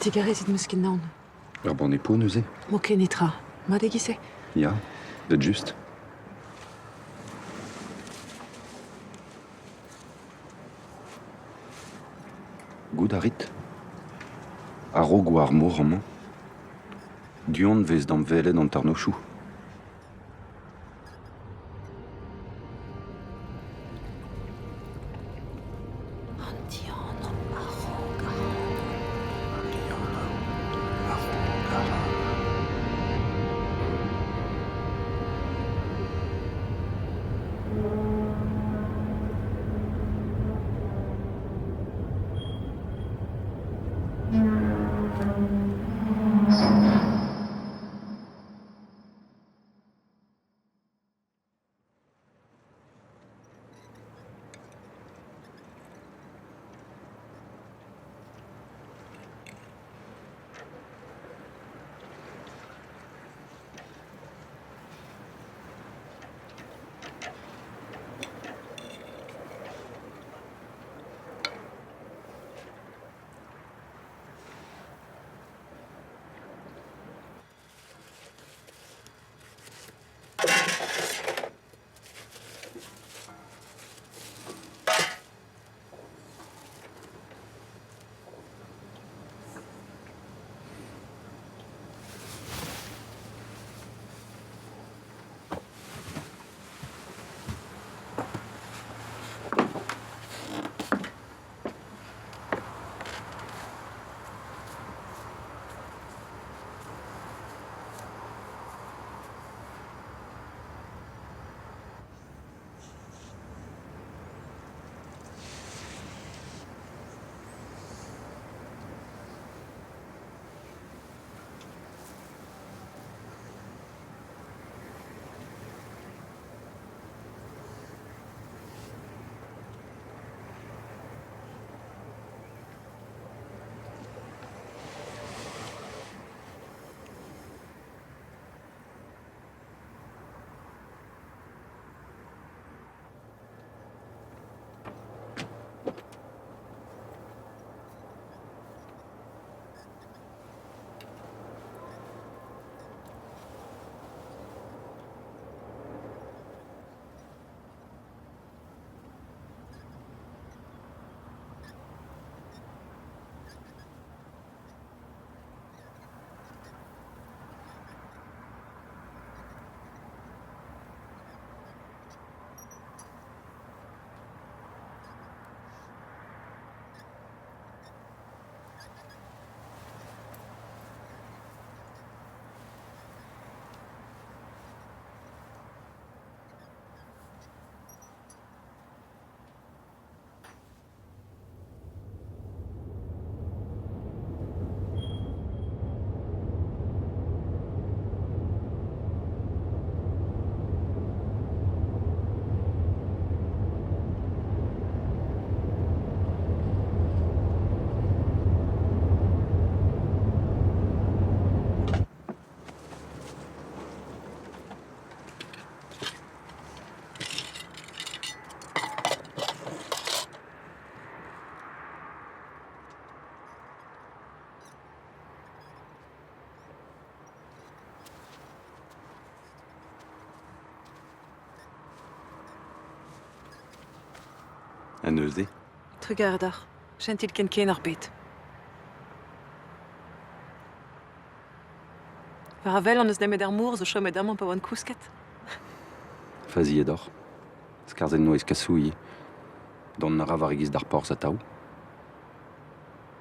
Digarezit 'meus ket naon. Ur banne po neuze? M'o ket netra. Mat e-giz-se? Ya, deut just. Goût a rit? A-raok war ar mor amañ. Du-hont 'vez damwelet an tarnochoù. An dianv a-raok ac'hanon. An dianv a-raok ac'hanon. Ha neuze? Trugarez deoc'h. Chentil ken ken oc'h bet. War a welan n'eus nemet ar mor zo chomet amañ pa oan kousket. Faziet oc'h. Skarzhet 'noa eskasoù ivez. Dont a ra war e giz d'ar porzh atav.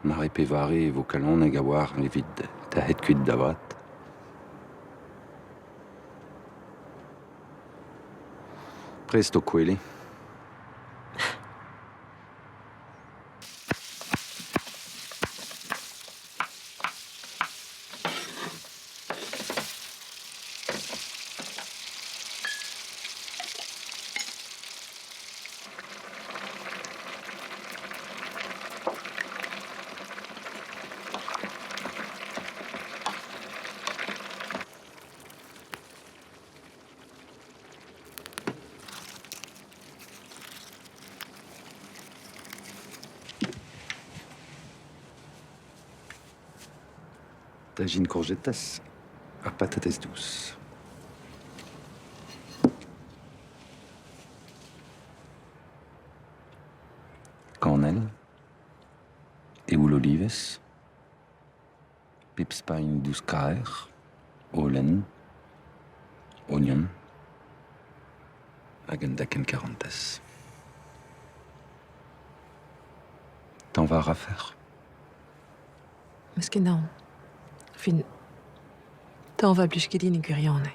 Mare pe vare e vo kalonek a-walc'h evit tec'het kuit da vat. Prest ho kwele. Tajin kourjetez ha patatez dous. Kanell, eoul olivez, pep Spagn dous-kaer, holen, ognon hag un dakenn karantez. Tañva a rafec'h? 'Meus ket naon. Fin, tañva 'blij ket din e gwirionez.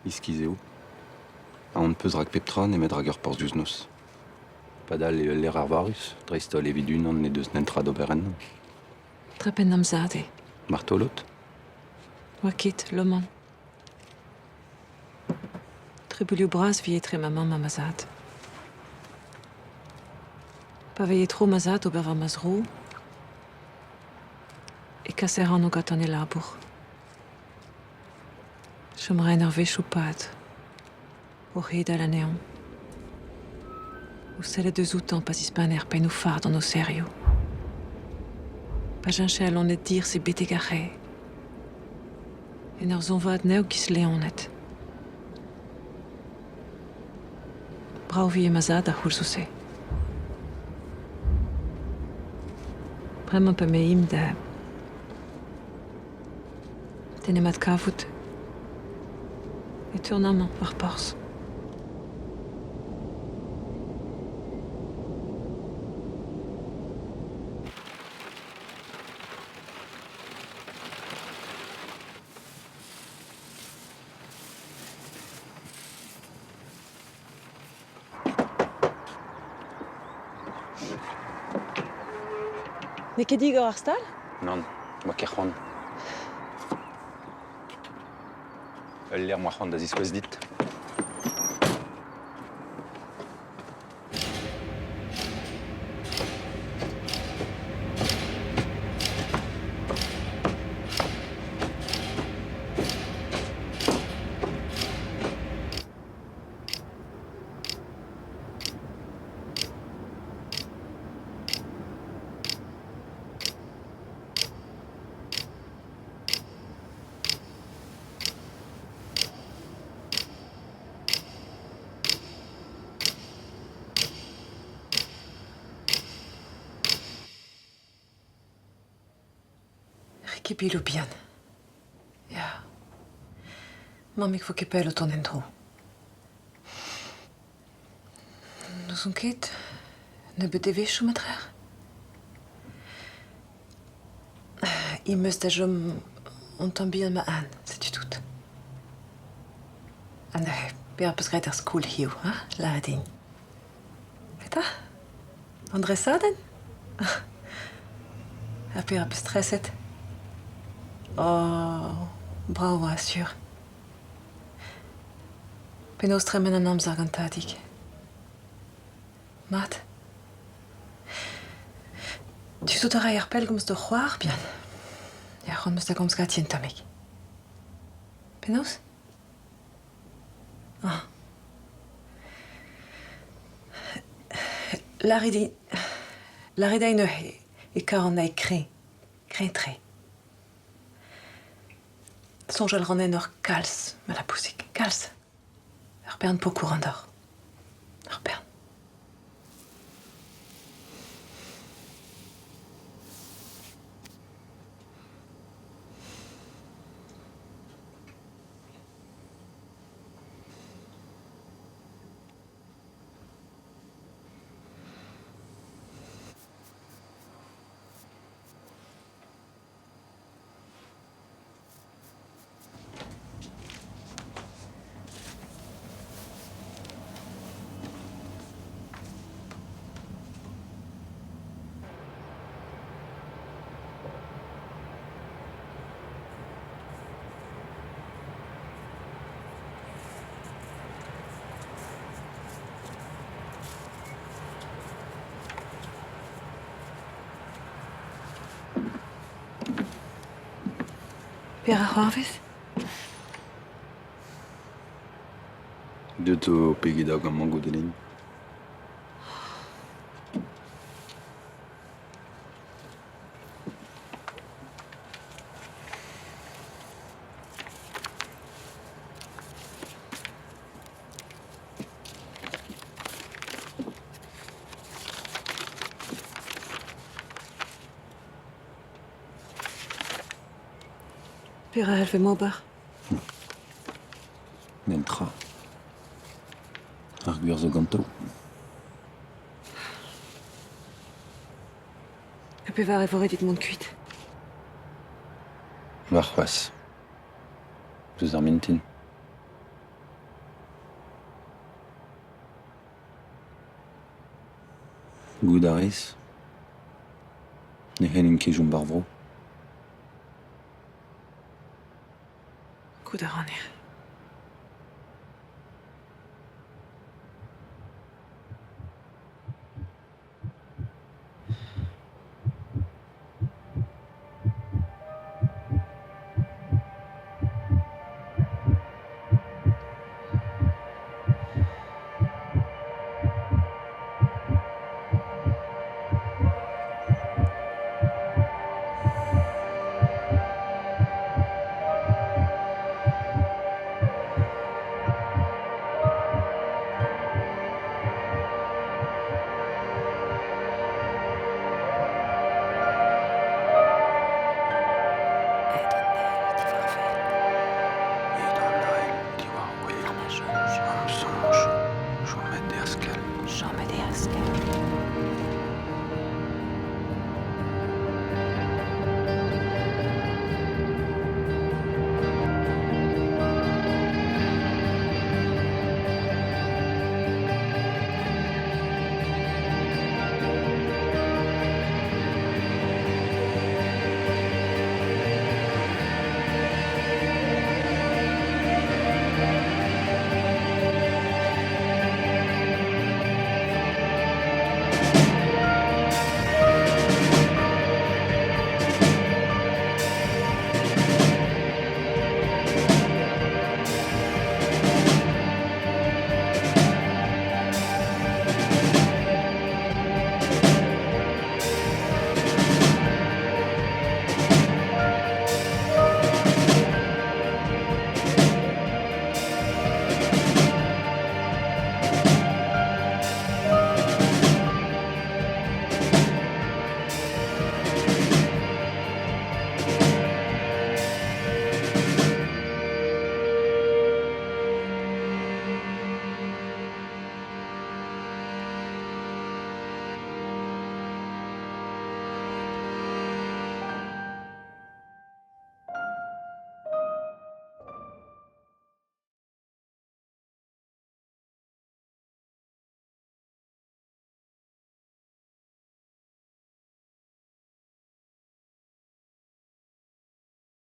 Iskis eo. Aon 'peus rak pep tra nemet rak ur porzh diouzh noz. Padal eo ul lec'h arvarus, dreist-holl evit unan n'he deus netra d'ober ennañ. Trepen amzer eo. Martolod? Oa ket, loman. Trubuilhoù bras 'vi etre ma mamm ha ma zad. Pa veze tro ma zad d'ober war ma zro e kaser anv gantañ e labour. Chom a raen ur wech o-pad, o c'hedal anezhañ, o sellet eus outañ pa zispaner pennoù-fard an oserioù. Pa cheñche al loened dir-se betek ar c'hae, en ur zoñvaat anezho 'giz leoned. Brav 'vije ma zad d'ar c'houlzoù-se. Bremañ pa 'maimp da D'en em adkavout e teuan amañ war porzh. N'eo ket digor ar stal? Nann, 'moa ket c'hoant. Ul lec'h 'moa c'hoant da ziskouez dit. Rikibiloù bihan. Ya. Mammig 'vo ket pell o tont en-dro. N'ouzon ket. Nebeut devezhioù matreer. Em eus da chom un tamm bihan ma Anne, setu tout. Ha neuze, petra 'peus graet er skol hiziv, hein, lâret din. Petra? An dresadenn? Ha petra 'peus treset? Oh, brav oa sur. Penaos tremen an amzer gant tadig? Mat. Tizhout a ray ar pellgomz d'ho c'hoar bihan. Ya, c'hoant 'm eus da gomz ganti un tammig. Penaos? Ah. Lârit din... Lârit din neuze e karan anezhi kreñv, kreñv-tre. Soñjal 'ran ennoc'h kalz, ma lapousig, kalz. Ur bern pokoù 'ran deoc'h. Ur bern. Petra c'hoarvez? Deut ho pegit hag amañ goude lein. Petra c'hellfemp ober? Netra. Ar gwir zo ganto. Ha pevar e vo ret dit mont kuit? Warc'hoazh. Deus ar mintin. Goût a rez? Ne c'hellin ket chom war vro. Goût a ran eo. Aet an ael diwar-wel. Aet an ael diwar-wel. Ar ma soñj. Am soñj. Chomet e askell. Chomet e askell.